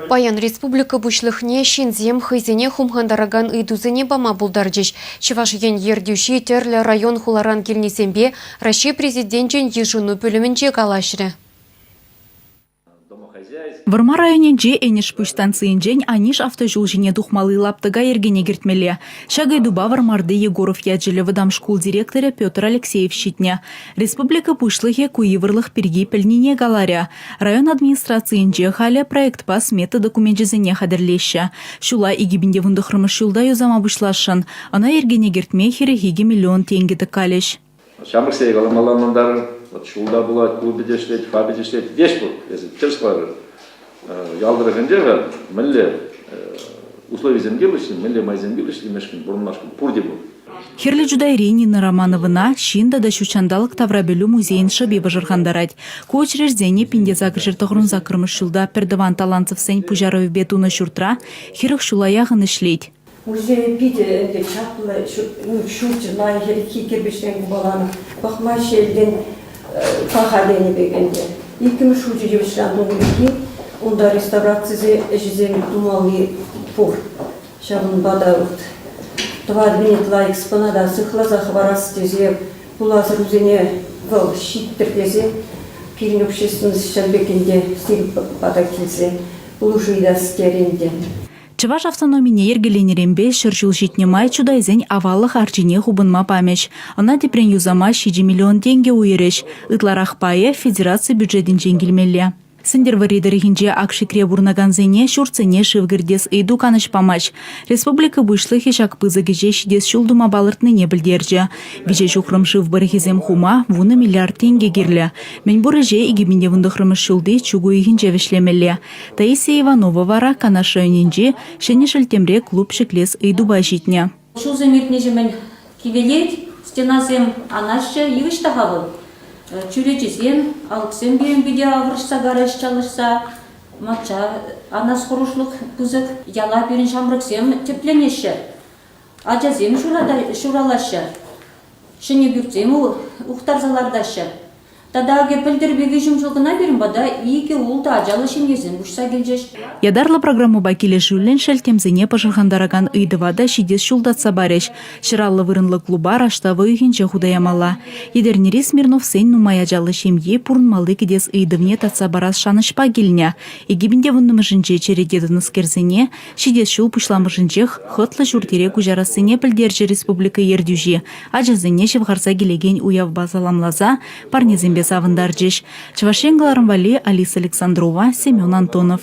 Паян республика Пуҫлӑхне ҫынсем хӑйсене хумхантаракан ыйтусене пама пултарчӗҫ. Чӑваш Ен ертӳҫи тӗрлӗ район-хуларан килнисемпе Раҫҫей Президенчӗн йышӑну пӳлӗмӗнче калаҫрӗ. Вӑрмар районӗнчи Энӗшпуҫ станцийӗнчен Аниш автоҫул ҫине тухмалли лаптӑка йӗркене кӗртмелле. Ҫак ыйтупа Вӑрмарти Егоров ячӗллӗ вӑтам шкул директорӗ Петр Алексеев ҫитнӗ. Республика Пуҫлӑхӗ ку йывӑрлӑх пирки пӗлнине каларӗ. Район администрацийӗнче халӗ проектпа смета докуменчӗсене хатӗрлеҫҫӗ. Ҫула 2019 ҫулта юсама пуҫласшӑн. Ӑна йӗркене кӗртме 42 миллион тенкӗ тӑккалӗҫ. Ҫамрӑксене каламалла ӑнлантарӑр. Вот ҫулта пулать, клубӗ те ӗҫлет, ФАПӗ те ӗҫлет. Веҫ пур. Эсӗ тӗрӗс каларӑр. Ял тӑрӑхӗнче мӗнле условисем кирлӗ, мӗнле майсем кирлӗ ӗҫлемешкӗн, пурӑнмашкӑн пурте пур. Хӗрлӗ Чутайри Нина Романовӑна ҫын тата ҫутҫанталӑк таврапӗлӳ музейӗн шӑпи пӑшӑрхантарать. Ку учреждени 1898 ҫулта пӗртӑван Таланцевсен пуҫарӑвӗпе тунӑ ҫуртра 40 ҫула яхӑн ӗҫлет. Музейӗ питӗ ӗнтӗ чаплӑ, ҫурчӗ лайӑх, ӗлӗкхи кирпӗчрен купаланӑ, пӑхма ҫелтен паха тенӗ пек ӗнтӗ. Иккӗмӗш хучӗ йывӑҫран тунӑ пирки унта реставраци ӗҫӗсем тумалли пур. Ҫавӑнпа та тӑван ытла экспоната сыхласа хӑварас тесе пулас ӑрусене вӑл ҫиттӗр тесе пирӗн общественность ҫав пек ӗнтӗ сирӗн пата килсе пулӑшу ыйтас терӗ ӗнтӗ. Чӑваш автономине йӗркеленӗренпе ҫӗр ҫул ҫитнӗ май чутайсен аваллӑх арчине хупӑнма памӗҫ. Ӑна тӗпрен юсама 7 миллион тенкӗ уйӑрӗҫ. Ытларах пайӗ федераци бюджетӗнчен килмелле. Сӗнтӗрвӑрри тӑрӑхӗнче Акшикре пурӑнакансене ҫуртсене шыв кӗртес ыйту канӑҫ памасть. Республика Пуҫлӑхӗ ҫак пысӑк ӗҫе ҫитес ҫул тума палӑртнине пӗлтерчӗ. Виҫе ҫухрӑм шыв пӑрӑхӗсем хума вунӑ миллиард тенкӗ кирлӗ. Мӗнпур ӗҫе 2019 ҫулти чӳк уйӑхӗнче вӗҫлемелле. Таисия Иванова вара Канаш районӗнчи Ҫӗнӗ Шелттемре клуб ҫӗклес ыйтупа ҫитнӗ. Ҫулсем иртнӗҫемӗн кивелет, стенасем анаҫҫӗ, йывӑҫ та-ха вӑл. Чӳречесем, алӑксем пирӗн питӗ авӑрӑшса карӗҫ, чалӑшса. Мачча анас хӑрушлӑх пысӑк. Яла пирӗн ҫамрӑксем тӗпленеҫҫӗ. Ачасем ҫуралаҫҫӗ. Ҫӗнӗ пӳртсем ухтарса лартаҫҫӗ. Тата акӑ пӗлтӗрпе виҫӗм ҫул кӑна пирӗн пата икӗ-ултӑ ачаллӑ ҫемьесем куҫса килчӗҫ. Ятарлӑ программӑпа килӗшӳллӗн шелттемсене пӑшӑрхантаракан ыйтӑва та ҫитес ҫул татса парӗҫ. Ҫӑраллӑ вырӑнлӑ клуба раштав уйӑхӗнче хута ямалла. Етӗрнери Смирновсен нумай ачаллӑ ҫемйи пурӑнмалли кӗтес ыйтӑвне татса парас шанӑҫпа килнӗ. 2010-мӗшӗнче черете тӑнӑскерсене ҫитес ҫул пуҫламӑшӗнчех хӑтлӑ ҫурт-йӗре куҫарассине пӗлтерчӗ республика ертӳҫи. Ачасене ҫывхарса килекен уявпа саламласа парнесемпе савӑнтарчӗҫ. Чӑваш Ен кӑларӑм валли Алиса Александрова, Семен Антонов.